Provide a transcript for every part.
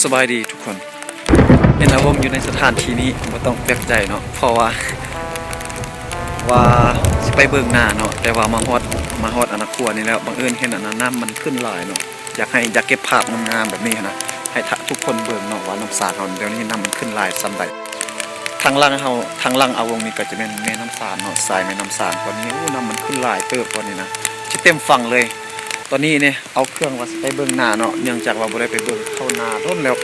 ສະບາຍດີທຸກຄົນ ເຫັນອາວົງຢູ່ໃນສະຖານທີ່ນີ້ບໍ່ຕ້ອງແປກໃຈເນາະ ເພາະວ່າ ວ່າຊິໄປເບິ່ງນາເນາະ ແຕ່ວ່າມາຮອດ ມາຮອດອັນນາຂົວນີ້ແລ້ວ ບັງເອີນເຫັນອັນນາ ນ້ຳມັນຂຶ້ນຫຼາຍເນາະ ຢາກໃຫ້ ຢາກເກັບພາບງາມໆແບບນີ້ຫັ້ນນະ ໃຫ້ທະ ທຸກຄົນເບິ່ງເນາະວ່ານ້ຳສານເຮົາດຽວນີ້ນ້ຳມັນຂຶ້ນຫຼາຍສ່ຳໃດ. ທາງຫຼັງເຮົາ ທາງຫຼັງອາວົງນີ້ກໍຈະແມ່ນແມ່ນ້ຳສານເນາະ ສາຍແມ່ນ້ຳສານຕອນນີ້ ໂອ້ ນ້ຳມັນຂຶ້ນຫຼາຍເຕີບຕອນນີ້ນະ ຊິເຕັມຝັ່ງເລີຍ. ຕອນນີ້ນີ້ ເອົາເຄື່ອງວ່າຊິໄປເບິ່ງນາເນາະ ເນື່ອງຈາກວ່າບໍ່ໄດ້ໄປເບິ່ງເຂົ້ານາດົນແລ້ວ.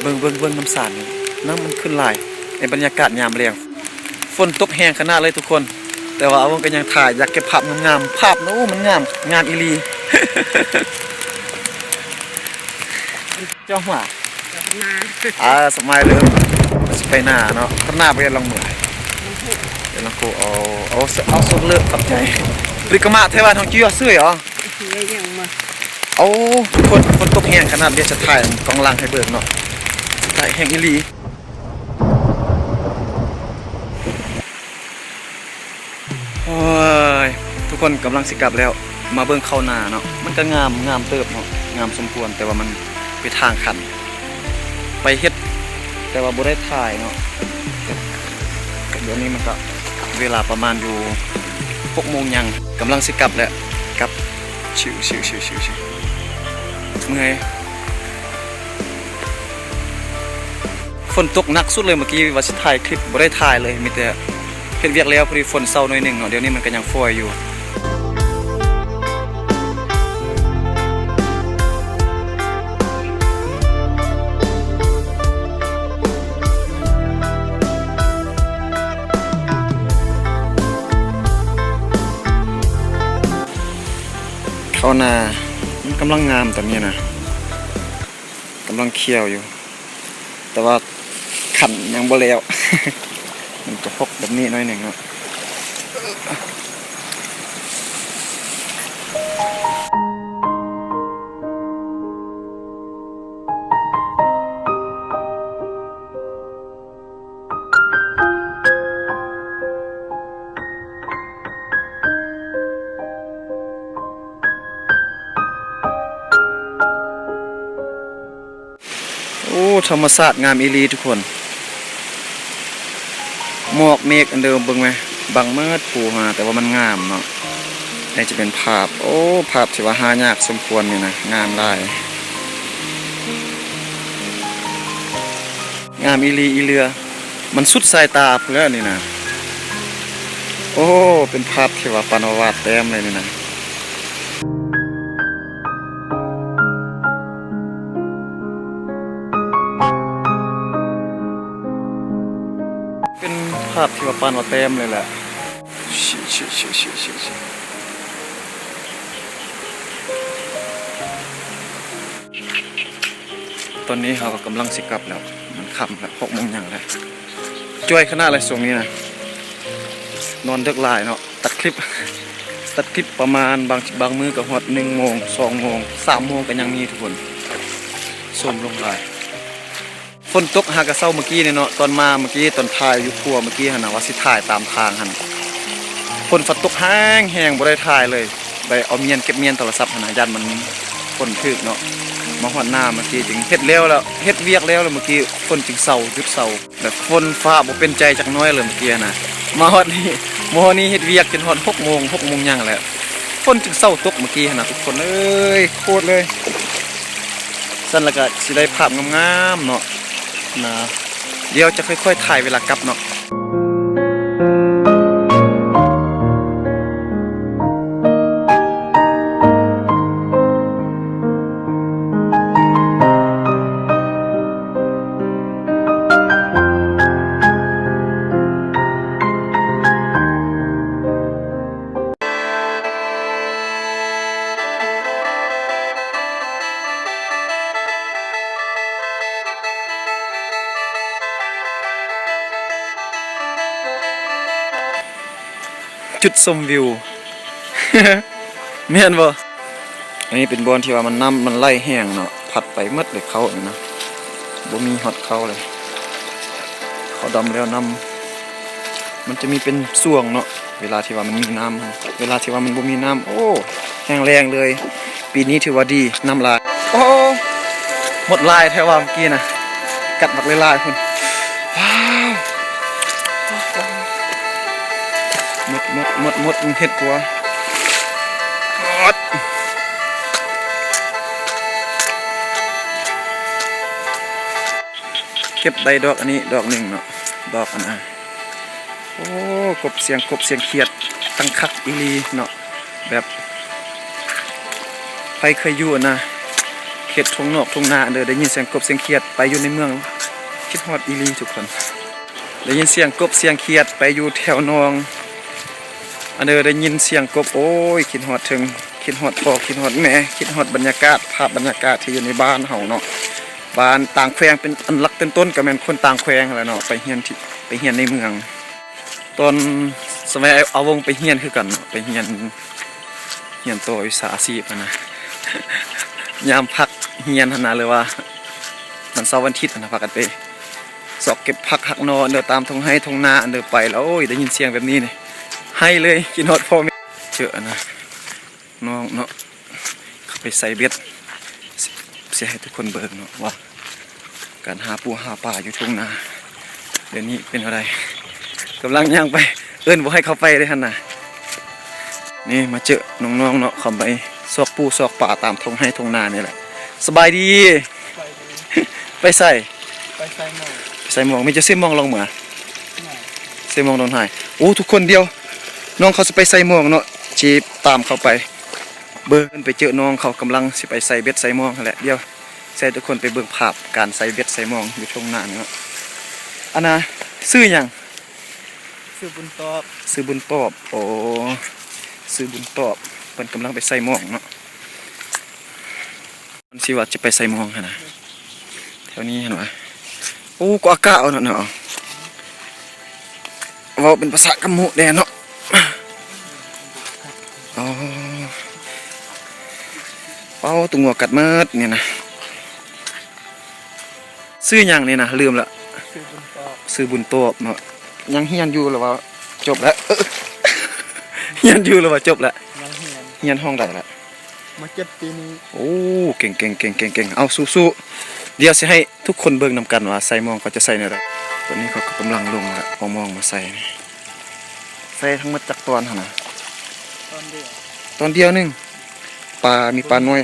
ເບິ່ງ ເບິ່ງ ເບິ່ງນ້ຳສານນີ້ ນ້ຳມັນຂຶ້ນຫຼາຍ ໃນບັນຍາກາດຍາມແລງ. ຝົນຕົກແຮງຂະໜາດເລີຍທຸກຄົນ ແຕ່ວ່າອາວົງກໍຍັງຖ່າຍ ຢາກເກັບພາບງາມໆ ພາບນະ ໂອ້ ມັນງາມ ງາມອີ່ຫຼີ. ເຈົ້າຫວາ ອ່າ ສະບາຍເດີ ຊິໄປນາເນາະ ຄັນນາບໍ່ເຮັດລອງເມື່ອຍ ເຮັດລອງໂກ ເອົາ ເອົາ ເອົາສົດເລີຍ ຂອບໃຈ. ປຣິກະມະແທ້ວ່າ ນ້ອງຈິວເຊື່ອຍອະ ເອີ ຍັງມາ ເອົາ ຝົນ ຝົນຕົກແຮງຂະໜາດ ດຽວຈະຖ່າຍກ້ອງຫຼັງໃຫ້ເບິ່ງເນາະ ຖ່າຍແຮງອີ່ຫຼີ. ໂອ້ຍ ທຸກຄົນກຳລັງຊິກັບແລ້ວ ມາເບິ່ງເຂົ້ານາເນາະ ມັນກໍງາມ ງາມເຕີບເນາະ ງາມສົມຄວນ ແຕ່ວ່າມັນເປັນທາງຊັນ ໄປເຮັດ ແຕ່ວ່າບໍ່ໄດ້ຖ່າຍເນາະ. ດຽວນີ້ມັນກໍເວລາປະມານຢູ່ຫົກໂມງຍັງ ກຳລັງຊິກັບແລ້ວ ກັບ ຊິວໆໆໆ ເມື່ອຍ. ຝົນຕົກໜັກສຸດເລີຍ ເມື່ອກີ້ວ່າຊິຖ່າຍຄລິບ ບໍ່ໄດ້ຖ່າຍເລີຍ ມີແຕ່ເຮັດວຽກແລ້ວ ພໍດີຝົນເຊົາໜ້ອຍໜຶ່ງເນາະ ດຽວນີ້ມັນກໍຍັງຝອຍຢູ່. ເຂົ້ານາ ມັນກຳລັງງາມຕອນນີ້ນະ ກຳລັງຂຽວຢູ່ ແຕ່ວ່າຂັນຍັງບໍ່ແລ້ວ ມັນຈະຫົກແບບນີ້ໜ້ອຍໜຶ່ງເນາະ. ໂອ້ ທຳມະຊາດງາມອີ່ຫຼີທຸກຄົນ ໝອກເມກອັນເດີ ເບິ່ງແມ ບັງເໝິດພູຫາ ແຕ່ວ່າມັນງາມເນາະ. ອັນນີ້ຈະເປັນພາບ ໂອ້ ພາບທີ່ວ່າຫາຍາກສົມຄວນນີ້ນະ ງາມຫຼາຍ ງາມອີ່ຫຼີອີ່ເຫຼືອ ມັນສຸດສາຍຕາພຸ້ນແລ້ວນີ້ນະ. ໂອ້ ເປັນພາບທີ່ວ່າປານວ່າວາດແຕ້ມເລີຍນີ້ນະ. ເປັນພາບທີ່ວ່າປານວ່າແຕ້ມເລີຍແຫຼະ. ຕອນນີ້ເຮົາກໍກຳລັງຊິກັບແລ້ວ ມັນຄ່ຳແລ້ວ ຫົກໂມງຫຍັງແລ້ວ. ຈ່ອຍຂະໜາດເລີຍຊ່ວງນີ້ນະ ນອນເດິກຫຼາຍເນາະ. ຕັດຄລິບ ຕັດຄລິບປະມານບາງ ບາງມື້ກໍຮອດໜຶ່ງໂມງ ສອງໂມງ ສາມໂມງກໍຍັງມີທຸກຄົນ ໂຊມລົງຫຼາຍ. ຝົນຕົກຫາກະເຊົ້າມື້ກີ້ນີ້ເນາະ ຕອນມາມື້ກີ້ ຕອນຖ່າຍຢູ່ຂົວມື້ກີ້ຫັ້ນນະ ວ່າຊິຖ່າຍຕາມທາງຫັ້ນ ຝົນ ຝົນຕົກແຮງໆ ບໍ່ໄດ້ຖ່າຍເລີຍ ໄດ້ເອົາມ້ຽນ ເກັບມ້ຽນໂທລະສັບຫັ້ນນະ ຢ້ານມັນຝົນຖືກເນາະ. ມາຮອດໜ້າມື້ກີ້ຈຶ່ງເຮັດແລ້ວ ແລ້ວເຮັດວຽກແລ້ວ ແລ້ວມື້ກີ້ຝົນຈຶ່ງເຊົາ ຢຸດເຊົາ. ແບບຝົນຟ້າບໍ່ເປັນໃຈຈັກໜ້ອຍເລີຍມື້ກີ້ຫັ້ນນະ. ມາຮອດນີ້ ມາຮອດນີ້ເຮັດວຽກຈົນຮອດຫົກໂມງ ຫົກໂມງຫຍັງແຫຼະ ຝົນຈຶ່ງເຊົາຕົກມື້ກີ້ຫັ້ນນະ ທຸກຄົນເອີຍ ໂຄດເລີຍ. ຊັ້ນລະກະຊິໄດ້ພາບງາມໆເນາະ ນະ ດຽວຈະຄ່ອຍໆຖ່າຍເວລາກັບເນາະ. ຈຸດຊົມວິວ ແມ່ນບໍ່? ອັນນີ້ເປັນບ່ອນທີ່ວ່າມັນ ນ້ຳມັນໄຫຼແຮງເນາະ ພັດໄປໝົດເລີຍ ເຂົ້ານີ້ນະ ບໍ່ມີຮອດເຂົ້າເລີຍ. ເຂົ້າດຳແລ້ວ ນ້ຳມັນຈະມີເປັນຊ່ວງເນາະ ເວລາທີ່ວ່າມັນມີນ້ຳ. ເວລາທີ່ວ່າມັນບໍ່ມີນ້ຳ ໂອ້ ແຫ້ງແລ້ງເລີຍ. ປີນີ້ຖືວ່າດີ ນ້ຳຫຼາຍ. ໂອ້ ມົດຫຼາຍແທ້ວ່າເມື່ອກີ້ນະ ກັດບັກຫຼາຍໆພຸ້ນ. ວ້າວ ມົດ ມົດ ມົດ ມົດ ເຫັດກວ່າ ເກັບໄດ້ດອກອັນນີ້ດອກໜຶ່ງເນາະ ດອກອັນນະ. ໂອ້ ກົບ ສຽງກົບສຽງຂຽດ ຕັ້ງຄັກອີ່ຫຼີເນາະ. ແບບ ໃຜເຄີຍຢູ່ອັນນະ ເຂດທົ່ງນອກທົ່ງນາ ອັນເດີ ໄດ້ຍິນສຽງກົບສຽງຂຽດ ໄປຢູ່ໃນເມືອງ ຄິດຮອດອີ່ຫຼີທຸກຄົນ. ໄດ້ຍິນສຽງກົບສຽງຂຽດ ໄປຢູ່ແຖວໜອງ ອັນເດີ ໄດ້ຍິນສຽງກົບ ໂອ້ຍ ຄິດຮອດເຖິງ ຄິດຮອດພໍ່ ຄິດຮອດແມ່ ຄິດຮອດບັນຍາກາດ ພາບບັນຍາກາດທີ່ຢູ່ໃນບ້ານເຮົາເນາະ. ບ້ານຕ່າງແຂວງ ເປັນອັນຫຼັກເປັນຕົ້ນກໍແມ່ນຄົນຕ່າງແຂວງຫັ້ນແຫຼະເນາະ ໄປຮຽນທີ່ ໄປຮຽນໃນເມືອງ. ຕອນສະໄໝອາວົງໄປຮຽນຄືກັນເນາະ ໄປຮຽນ ຮຽນຕໍ່ວິຊາອາຊີບຫັ້ນນະ ຍາມພັກຮຽນຫັ້ນນະ ຫຼືວ່າວັນເສົາວັນອາທິດຫັ້ນນະ ພາກັນໄປຊອກເກັບຜັກຫັກໜໍ່ ອັນເດີ ຕາມທົ່ງໄຮ່ທົ່ງນາ ອັນເດີ ໄປແລ້ວ ໂອ້ຍ ໄດ້ຍິນສຽງແບບນີ້ນີ້ ໄຫ້ເລີຍ ຄິດຮອດພໍ່ແມ່. ເຈີອັນນະ ນ້ອງເນາະ ເຂົາໄປໃສ່ເບັດ ຊິ ຊິໃຫ້ທຸກຄົນເບິ່ງເນາະວ່າ ການຫາປູຫາປາຢູ່ທົ່ງນາ ດຽວນີ້ເປັນແນວໃດ. ກຳລັງຍ່າງໄປ ເອີ້ນບໍ່ໃຫ້ເຂົ້າໄປເດ້ຫັ້ນນະ. ນີ້ມາເຈີນ້ອງໆເນາະ ເຂົາໄປຊອກປູຊອກປາຕາມທົ່ງໄຮ່ທົ່ງນານີ້ແຫຼະ. ສະບາຍດີ. ໄປໃສ? ໄປໃສ່ໝອງ ໄປໃສ່ໝອງ. ມີເຈົ້າໃສ່ໝອງລອງເມືອ? ໃສ່ໝອງດອນຫາຍ. ໂອ້ ທຸກຄົນ ດຽວ ນ້ອງເຂົາຊິໄປໃສ່ໝອງເນາະ ຊິຕາມເຂົາໄປເບິ່ງ ໄປເຈີນ້ອງເຂົາກຳລັງຊິໄປໃສ່ເບັດໃສ່ໝອງຫັ້ນແຫຼະ. ດຽວຊິໃຫ້ທຸກຄົນໄປເບິ່ງພາບການໃສ່ເບັດໃສ່ໝອງຢູ່ທົ່ງນານີ້ເນາະ. ອັນນະ ຊື່ຫຍັງ? ຊື່ບຸນຕອບ. ຊື່ບຸນຕອບ. ໂອ້ ຊື່ບຸນຕອບ ເພິ່ນກຳລັງໄປໃສ່ໝອງເນາະ. ມັນຊິວ່າຈະໄປໃສ່ໝອງຫັ້ນນະ ແຖວນີ້ຫັ້ນຫວາ. ໂອ້ ກວ່າກະເອົາເນາະ ເວົ້າເປັນພາສາກຳມຸແດ່ເນາະ. ອໍ ເອົາ ຕົວງົວກັດໝົດນີ້ນະ. ຊື່ຫຍັງນີ້ນະ ລືມລະ. ຊື່ບຸນຕອບ. ຊື່ບຸນຕອບເນາະ. ຍັງຮຽນຢູ່ ຫຼືວ່າຈົບແລ້ວ? ຮຽນຢູ່ ຫຼືວ່າຈົບແລ້ວ? ຍັງຮຽນ. ຮຽນຫ້ອງໃດລະ? ມ.ເຈັດ ປີນີ້. ໂອ້ ເກັ່ງໆໆໆໆ ເອົາ ສູ້ໆ. ດຽວຊິໃຫ້ທຸກຄົນເບິ່ງນຳກັນວ່າໃສ່ໝອງເຂົາຈະໃສ່ແນວໃດ. ຕອນນີ້ເຂົາກໍກຳລັງລົງແລ້ວ ເອົາໝອງມາໃສ່. ໃສ່ທັງໝົດຈັກຕອນຫັ້ນນະ? ຕອນດຽວ. ຕອນດຽວໜຶ່ງ. ປາ ມີປານ້ອຍ.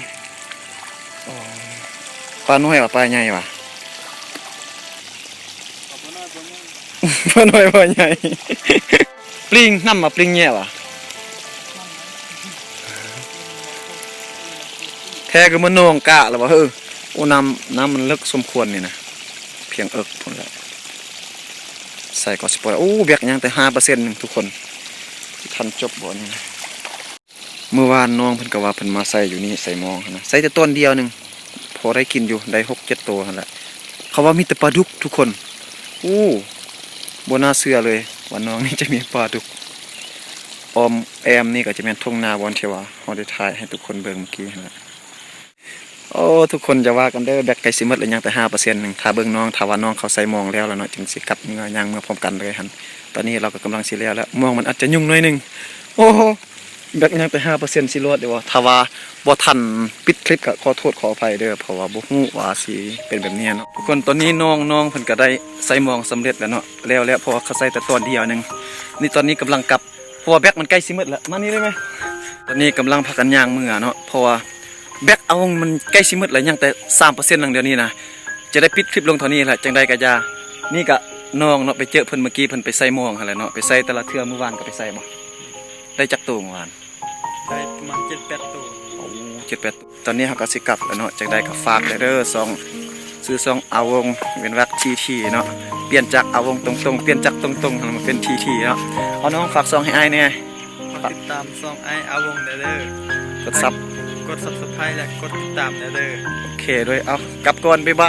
ອໍ ປານ້ອຍຫວາ ປາໃຫຍ່ຫວາ? ປານ້ອຍ ປາໃຫຍ່. ປລິງ ນ້ຳມາປລິງແຍະຫວາ? ແທ້ຄືມັນໜອງກະລະຫວາເຮີ. ໂອ້ ນ້ຳ ນ້ຳມັນເລິກສົມຄວນນີ້ນະ ພຽງເອິກພຸ້ນແຫຼະ. ໃສ່ກໍຊິປ່ອຍ. ໂອ້ ແບັກຍັງແຕ່ຫ້າເປີເຊັນໜຶ່ງທຸກຄົນ. ຊິທັນຈົບບໍ່ນີ້ນະ? ມື້ວານນ້ອງເພິ່ນກໍວ່າເພິ່ນມາໃສ່ຢູ່ນີ້ ໃສ່ໝອງຫັ້ນນະ ໃສ່ແຕ່ຕອນດຽວໜຶ່ງ ພໍໄດ້ກິນຢູ່ ໄດ້ຫົກເຈັດໂຕຫັ້ນແຫຼະ. ເຂົາວ່າມີແຕ່ປາດຸກທຸກຄົນ. ໂອ້ ບໍ່ໜ້າເຊື່ອເລີຍວ່າໜອງນີ້ຈະມີປາດຸກ. ອ້ອມແອ້ມນີ້ກໍຈະແມ່ນທົ່ງນາບ່ອນທີ່ວ່າເຮົາໄດ້ຖ່າຍໃຫ້ທຸກຄົນເບິ່ງເມື່ອກີ້ຫັ້ນແຫຼະ. ໂອ້ ທຸກຄົນຢ່າວ່າກັນເດີ ແບັກໃກ້ຊິໝົດແລ້ວ ຍັງແຕ່ຫ້າເປີເຊັນໜຶ່ງ. ຖ້າເບິ່ງນ້ອງ ຖ້າວ່ານ້ອງເຂົາໃສ່ໝອງແລ້ວລະເນາະ ຈຶ່ງຊິກັບເມືອ ຍ່າງເມືອພ້ອມກັນເລີຍຫັ້ນ. ຕອນນີ້ລາວກໍກຳລັງຊິແລ້ວແລ້ວ ໝອງມັນອາດຈະຫຍຸ້ງໜ້ອຍໜຶ່ງ. ໂອ້ ແບັກຍັງແຕ່ຫ້າເປີເຊັນ ຊິລອດຢູ່ບໍ່? ຖ້າວ່າບໍ່ທັນປິດຄລິບກໍຂໍໂທດຂໍອະໄພເດີ ເພາະວ່າບໍ່ຮູ້ວ່າຊິເປັນແບບນີ້ເນາະ. ທຸກຄົນ ຕອນນີ້ນ້ອງ ນ້ອງເພິ່ນກໍໄດ້ໃສ່ໝອງສຳເລັດແລ້ວເນາະ ແລ້ວແລ້ວ ເພາະວ່າເຂົາໃສ່ແຕ່ຕອນດຽວໜຶ່ງ. ນີ້ຕອນນີ້ກຳລັງກັບ ເພາະວ່າແບັກມັນໃກ້ຊິໝົດແລ້ວ. ມານີ້ໄດ້ໄໝ? ຕອນນີ້ກຳລັງພາກັນຍ່າງເມືອເນາະ ເພາະວ່າແບັກອາວົງມັນໃກ້ຊິໝົດແລ້ວ ຍັງແຕ່ສາມເປີເຊັນໜຶ່ງດຽວນີ້ນະ. ຈະໄດ້ປິດຄລິບລົງເທົ່ານີ້ແຫຼະ ຈັ່ງໃດກໍຢ່າ. ນີ້ກະນ້ອງເນາະ ໄປເຈີເພິ່ນເມື່ອກີ້ ເພິ່ນໄປໃສ່ໝອງຫັ້ນແຫຼະເນາະ ໄປໃສ່ແຕ່ລະເທື່ອ. ມື້ວານກໍໄປໃສ່ບໍ່? ໄດ້ຈັກໂຕມື້ວານ? ໄດ້ປະມານເຈັດແປດໂຕ. ໂອ້ ເຈັດແປດໂຕ. ຕອນນີ້ເຮົາກໍຊິກັບແລ້ວເນາະ ຈັ່ງໃດກໍຝາກແດ່ເດີ ຊ່ອງ ຊື່ຊ່ອງອາວົງ ເວັ້ນວັກ ທີທີ ເນາະ. ປ່ຽນຈາກອາວົງຕົງໆ ປ່ຽນຈາກຕົງໆ ໃຫ້ມາເປັນ ທີທີ ເນາະ. ເອົາ ນ້ອງຝາກຊ່ອງໃຫ້ອ້າຍແດ່. ຝາກຕິດຕາມຊ່ອງອ້າຍອາວົງແດ່ເດີ ກົດຊັບ ກົດ Subscribe ແລະ ກົດຕິດຕາມແດ່ເດີ. ໂອເຄ ໂດຍ ເອົາ ກັບກ່ອນ ບາຍບາຍ.